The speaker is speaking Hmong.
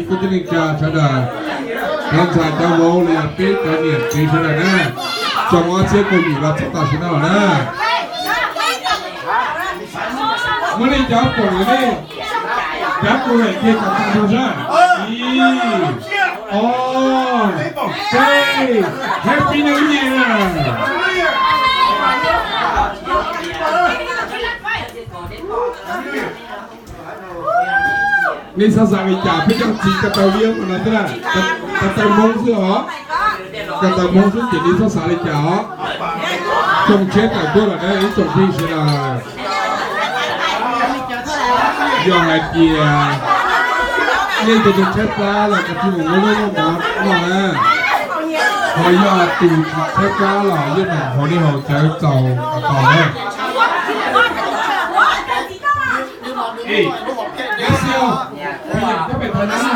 Kwv tij neej tsa sawv daws, cov ntxhais cov vauv los yog peb cov niam txiv sawv daws na, xyoo ob txhiab kaum yim los txog tam sim no lawm na. Muaj nej cov pom lawm ne, cav kuv hais kiag kom tag nrho sab. Ib, ob, peb, Happy New Year! Nej xav xav li cas, peb cov txiv ko taw liab no xwb, ko taw Hmoob xwb os, ko taw Hmoob xwb ces nej xav xav li cas os. Xyoo tshiab tawm tuaj lawm na ib tsoom phooj ywg sawv daws. Yog hais tias nej tus tshaib plab los koj tsis mus muab lub noj mov noj na, ho yog tus tshaib plab los yeej meem hauv nej haus cawv txaus kom tau na. Ib xyoo, peb yam koj pem thaiv na.